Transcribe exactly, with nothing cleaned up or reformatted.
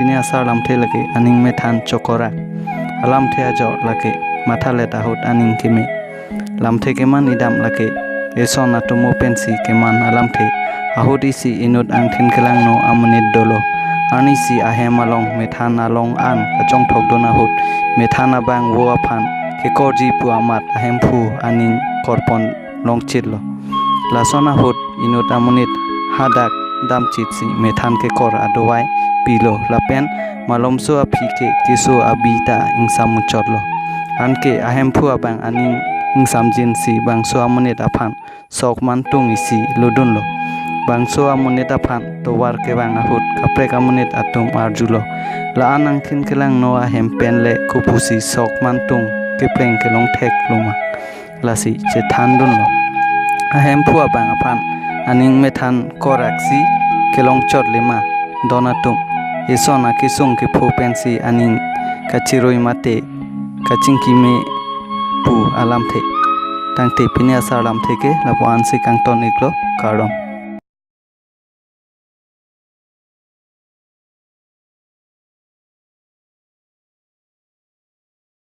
pini asar lamthe lake aning methan chokorak. Alamthe ajok lake mathalet ahut aning keme. Lamthe keman idam lake eson atomo pensi keman alamthe. Ahut isi inut angthin kelangno amonit dolo. Arnisi ahem along methan along an kachongthokdun ahut methan abang vo aphan kekorji pu amat ahemphu aning korpon longchitlo. Lason ahut inut amonit hadak damchitsi methan kekor adovai pilo lapen malomso aphi ke keso abi ta ingsam muchotlo. Anke ahemphu abang aning ingsamjinsi bangso amonit aphan sok mantung isi lodunlo. Bangso amonit aphan tovar kevang ahut kaprek amonit atum arjulo, la-an angthin kelangno ahem pen le kopusi sok mantung kepleng kelong thekloma. Lasi chethandunlo. Ahemphu abang aphan aning methan koraksi kelongchot lema don atum. Eson akesung kepho pensi aning kachirui mate kachingkime pu alamthe. Tangte pini asar lamthe ke lapu-ansi kangton iklo, kardom.